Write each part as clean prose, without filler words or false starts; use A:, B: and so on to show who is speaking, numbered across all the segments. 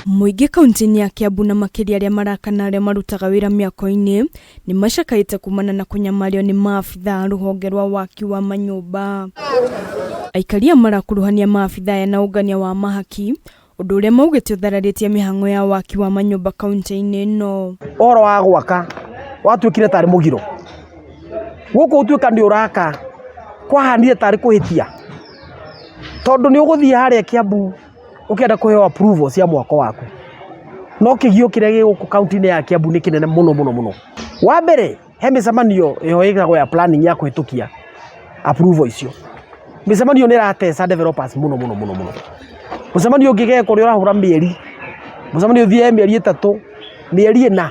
A: Mũingĩ kaunti-inĩ ya Kiambu na makĩria arĩa maraka na arĩa marutaga wĩra mĩako-inĩ nĩ macakaĩte kumana na kũnyamario nĩ maabitha a rũhonge rwa waki wa manyũmba. Aikaria marakuruhania maabitha aya na ũngania wa mahaki, ũndũ ũrĩa maugĩte ũthararĩtie mĩhang'o ya waki wa manyũmba kaunti-inĩ ĩno.
B: Ũhoro wa gwaka watuĩkire tarĩ mũgiro gũkũ gũtuĩka nĩ ũraka kwahanire tarĩ kũhĩtia tondũ nĩ ũgũthiĩ harĩa Kiambu ũkĩenda kũheo approval cia mwako waku no kĩgio kĩrĩa gĩ gũkũ kaunti-inĩ ya Kiambu nĩ kĩnene mũno mũno mũno. Wa mbere he mĩcemanio ĩho ĩtagwo ya planning ya kũhĩtũkia approval icio. Mĩcemanio nĩ ĩrateca developers mũno mũno mũno mũno. Mũcemanio ũngĩgekwo nĩ ũrahũra mĩeri, mũcemanio ũthiage mĩeri ĩtatũ, mĩeri ĩna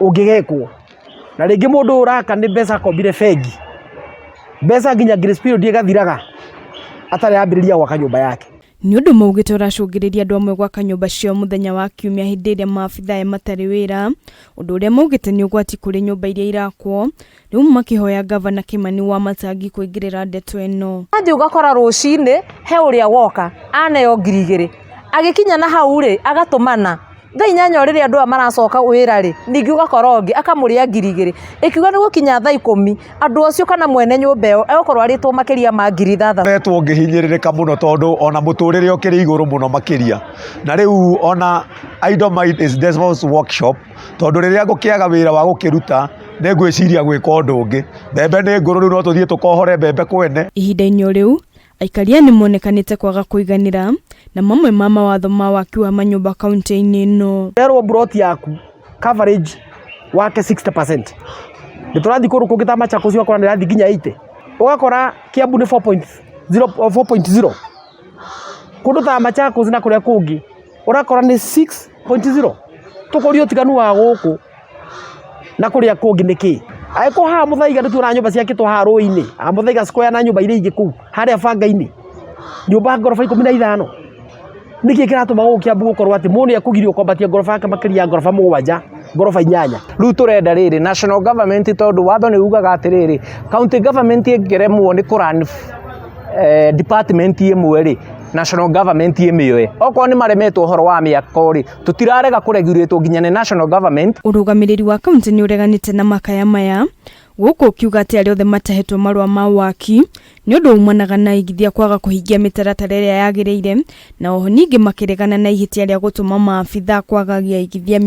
B: ũngĩgekwo. Na rĩngĩ mũndũ ũyũ ũraka nĩ mbeca akombire bengi, mbeca nginya grace period ĩgathiraga atarĩ ambĩrĩria gwaka nyũmba yake.
A: Nĩ ũndũ maugĩte ũracũngĩrĩria andũ amwe gwaka nyũmba ciao mũthenya wa Kiumia hĩndĩ ĩrĩa maabitha aya matarĩ wĩra, ũndũ ũrĩa maugĩte nĩ ũgwati kũrĩ nyũmba iria irakwo, rĩu makĩhoya ngavana Kĩmani Wamatangi kũingĩrĩra ndeto ĩno.
C: Wathiĩ ũgakora rũcinĩ he ũrĩa woka aneo ngiri igĩrĩ, agĩkinya na hau rĩ agatũmana thaa inyanya o rĩrĩa andũ aya maracoka wĩra rĩ, ningĩ ũgakora ũngĩ akamũrĩa ngiri igĩrĩ, ĩkiuga nĩ gũkinya thaa ikũmi andũ acio kana mwene nyũmba ĩyo egũkorwo arĩtwo makĩria ma 6000.
D: Ngoretwo ngĩhinyĩrĩrĩka mũno tondũ ona mũtũrĩre ũkĩrĩ igũrũ mũno makĩria, na rĩu ona idle mind is devil's workshop, tondũ rĩrĩa ngũkĩaga wĩra wa gũkĩruta nĩ ngwĩciria gwĩka ũndũ ũngĩ. Mbembe nĩ ngũrũ rĩu no tũthiĩ tũkohore mbembe kwene.
A: Ihinda-inĩ o rĩu, Aikaria nĩ monekanĩte kwaga kũiganĩra na mamwe ma mawatho ma waki wa manyũmba kaunti-inĩ ĩno.
B: Ũrerwo mburoti yaku coverage wake 60%. Nĩ tũrathiĩ kũndũ kũngĩ ta Machakos ũgakora nĩ ĩrathiĩ nginya 80. Ũgakora Kiambu nĩ 4.0 4.0. Kũndũ ta Machakos na kũrĩa kũngĩ ũrakora nĩ 6.0. Tũkũria ũtiganu wa gũkũ na kũrĩa kũngĩ nĩ kĩĩ? Angĩkorwo haha Mũthaiga nĩ tuonaga nyũmba ciakĩtwo haha rũĩ-inĩ, haha Mũthaiga Square na nyũmba iria ingĩ kũu, harĩa banga-inĩ, nyũmba ngoroba 15, nĩkĩ kĩratũma gũkũ Kiambu gũkorwo atĩ mũndũ nĩ ekũgirio kwambatia ngoroba yake makĩria ya ngoroba mũgwanja, ngoroba inyanya?
E: Rĩu tũrenda rĩrĩ national government tondũ watho nĩ ugaga atĩrĩrĩ, county government ĩngĩremwo nĩ kũ run department ĩmwe rĩ, national government ĩmĩoe. Okorwo nĩ maremetwo ũhoro wa mĩako rĩ, tũtirarega kũ regulate nginya nĩ national government.
A: Ũrũgamĩrĩri wa kaunti nĩ ũreganĩte na makaya maya, gũkũ ũkiuga atĩ arĩa othe matahetwo marũa ma waki nĩ ũndũ umanaga na aigithia kwaga kũhingia mĩtaratara ĩrĩa yagĩrĩire, na oho ningĩ makĩregana na ihĩtia rĩa gũtũma maabitha kwagagia aigithia